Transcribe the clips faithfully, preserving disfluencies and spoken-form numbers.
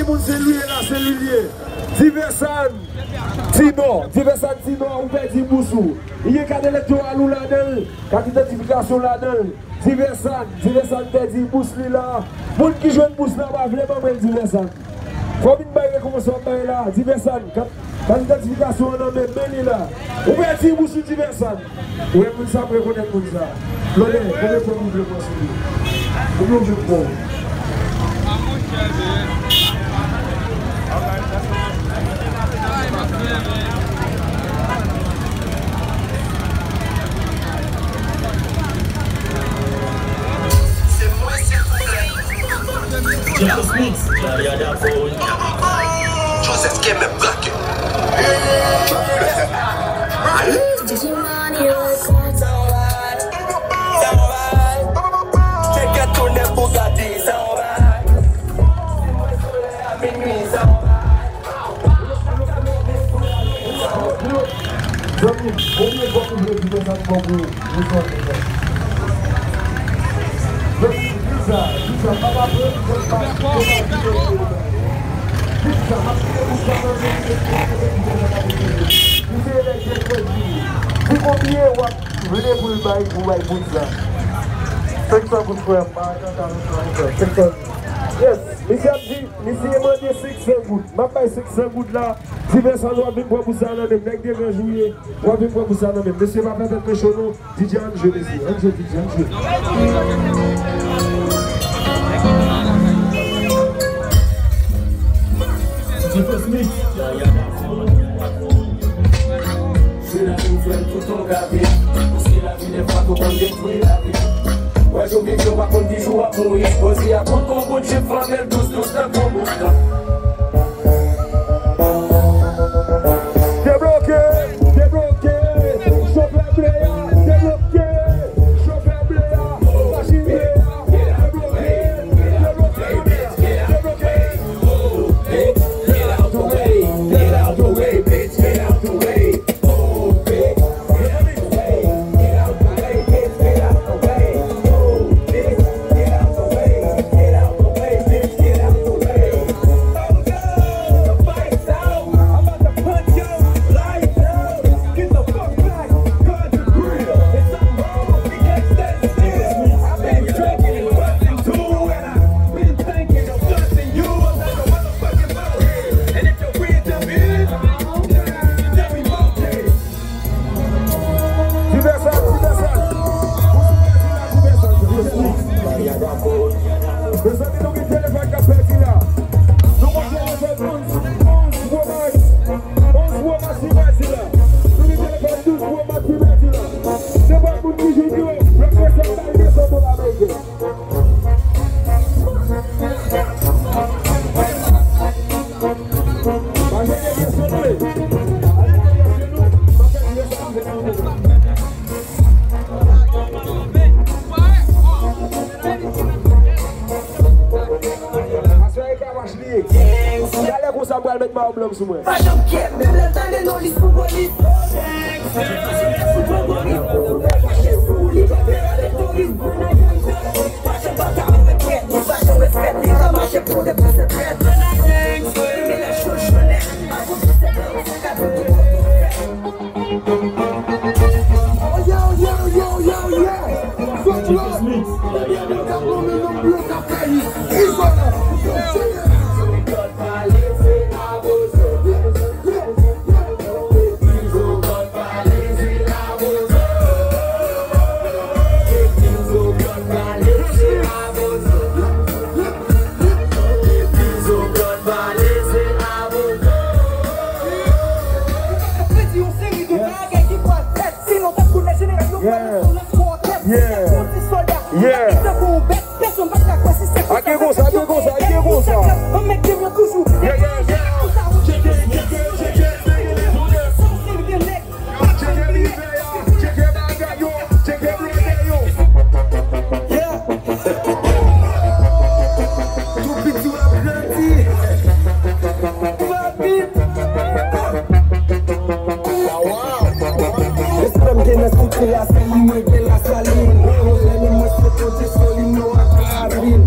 Moun se li ye la, se li li ye. Diversan, Tinò, Diversan Tinò, ou pèdi bous ou. Li gen kat elèktoral ou ladan l, kat idantifikasyon ladan l. Diversan, Diversan pèdi bous li la. Moun ki jwenn bous la pa vle ban mwen l Diversan. Fò w vin bay rekonpans w ap bay la. Diversan, kat, kat idantifikasyon an nan men, men li la. Ou pèdi bous ou Diversan. Ou wè moun sa, m rekonèt moun sa. Blòdè, konbyen fwa m ouvri pran sou li? Konbyen ouvri pran? Joseph K. Mep Bracket. Chèk a tounen pou gade sa w bay. Zanmi, konbyen fwa m vle di konsa pou ou? Di konbyen w ap vle pou l bay, pou bay moun sa? Senk san goud, frè m. Senk san goud. Yes, misye ap di, misye mande senk san goud. M ap bay senk san goud la. Diversan, w ap vin pran bous sa nan men m. Nèg de gran jou ye, w ap vin pran bous sa nan men m. Mesye, pa fè tèt mwen cho non. D J, ann jwe, mesye. Ann jwe, D J, ann jwe. Se lavi m fè m tout yon gate. Paske lavi dèfwa tou konn detwi lavi. Wè jou viv yo pa konn ki jou w ap mouri. Poze a kout kon bout jip flanbe l dous dous tankou bout. Debloke, debloke, chofè ble a, debloke, chofè ble a, machin ble a, debloke, debloke, debloke. Get out the way, get out the way, bitch, get out the way. Diversan, Diversan. Mezanmi, nou gen telefòn k ap pèdi la. Nou gen telefòn onz, onz Pro Max. Onz Pro Max ki pèdi la. Nou gen telefòn douz Pro Max ki pèdi la. Se pa moun ki jwenn yo, yo bezwen bay desann dola ameriken. Talè konsa m pral met mayo blan sou mwen. Pa janm kyè, menm lè l tande non li sou polis. Ak gen konsa, ak gen konsa, ak gen konsa. Yeah, yeah, yeah. Tcheke, tcheke, tcheke, tcheke, tcheke, tcheke, tcheke bagay yo, tcheke blòdè yo. Yeah. Tou piti w ap grandi. Papi. Respè m gen nan site a, se li mwen gen Lasalin. Lè nou mwen se Bondye, Solino ak Ravin.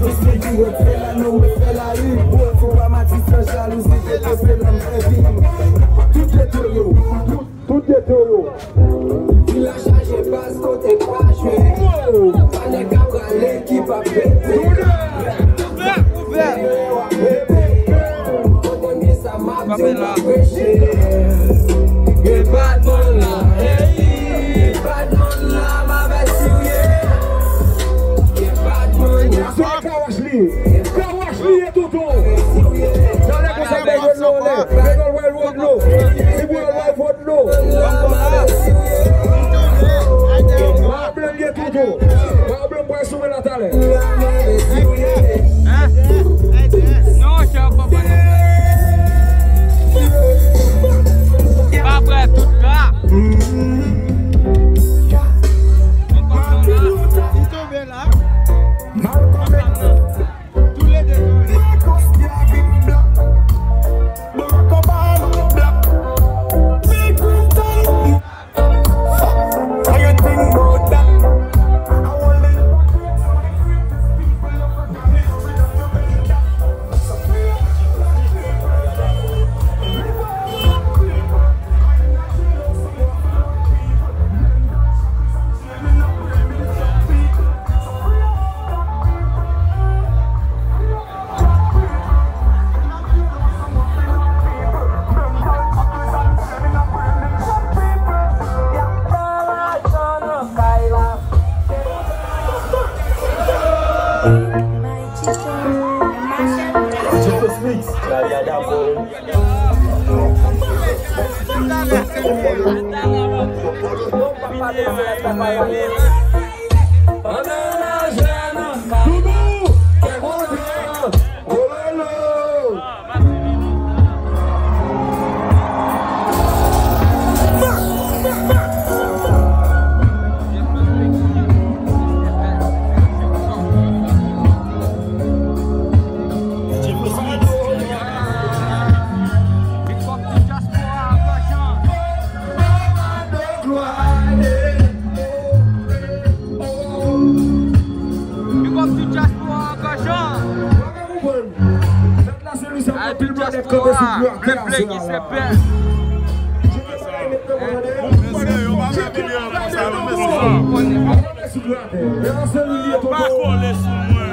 Respè m gen nan site a, se li mwen gen Lasalin. Tout geto yo. Tout geto yo. Vila chaje baz kote pa jwe. Pa nèg ka prale ki pa pete. Kote m ye sa m ap di w pa preche. Gen patnè la, ey. Gen patnè la, m avèti w ye. Gen patnè la. Kawash li ye. Kawash li ye. Toutou. Talè konsa bay Rodlo anlè. Bay Rodlo, Rodlo. Epi bay Rodlo. Ba blan gen toutou. Ba blan pral sou mwen la talè. Non, chè, pa pale. Pa prè tout la. Li tonbe la. Malcolm X. Tou le de tonbe. Marcus Garvey Black. Barack Obama Black. Bill Clinton. How you think about that? I wanna Big up tout dyaspora an Gòjan. Ay, tout dyaspora an, vle plege se pè. Mesye, yo pa fè videyo konsa non, mesye. Pa kole sou mwen.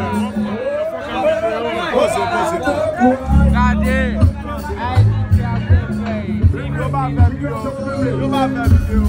Poze, poze. Gade. Yo pa fè videyo. Yo pa fè videyo.